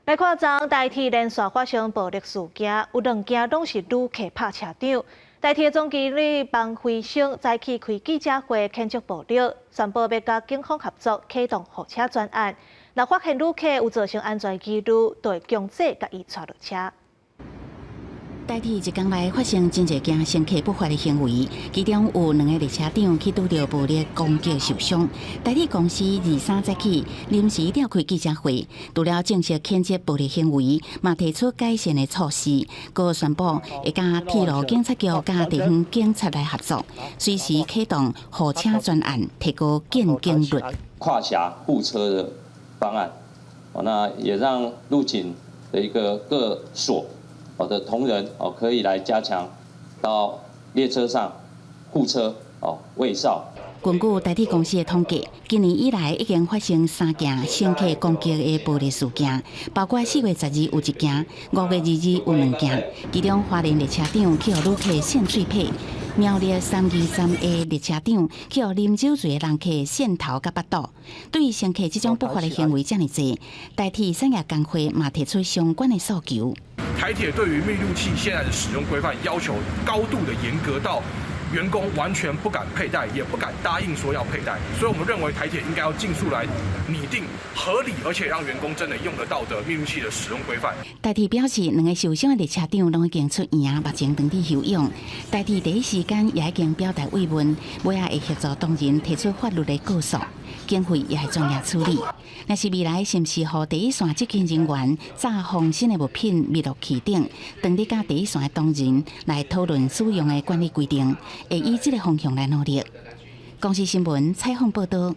來看昨台鐵連續發生暴力事件，有兩件攏是旅客拍車長。台鐵總經理房輝生早起開記者會譴責暴力，宣布欲佮警方合作啟動護車專案。若發現旅客有造成安全疑慮，就會強制共伊帶落車。台鐵一工來發生真濟件乘客不法的行為，其中有兩个列車長去拄著暴力攻擊受傷。台鐵公司二三早起臨時召開記者會，除了正式譴責暴力行為，嘛提出改善的措施，閣宣布會佮鐵路警察局佮地方警察來合作，隨時啟動護車專案，提高見警率。跨轄護車的方案，那也讓路警的一個各所的同仁哦，可以來加強到列車上護車哦，衛哨。根據台鐵公司的統計，今年以來已經發生三件乘客攻擊的暴力事件，包括4月12有一件，5月22有兩件。其中花蓮列車長去予旅客扇喙䫌，苗栗323的列車長去予啉酒醉的人客扇頭佮腹肚。對於乘客這種不法的行為遮爾濟，台鐵產業工會嘛提出相關的訴求。台鐵對於密錄器現在的使用規範要求高度的嚴格到員工完全不敢佩戴，也不敢答應說要佩戴，所以我們認為台鐵應該要盡速來擬定合理而且讓員工真的用得到的密錄器的使用規範。台鐵表示，兩个受傷的列車長攏已經出院，目前轉佇休養。台鐵第一時間也已經表達慰問，尾仔會協助當人提出法律的告訴，警會也會專業處理。若是未來是毋是予第一線執勤人員紮防身的物品密錄器等，當咧佮第一線的同仁來討論使用的管理規定，會以這个方向來努力。公視新聞採訪報導。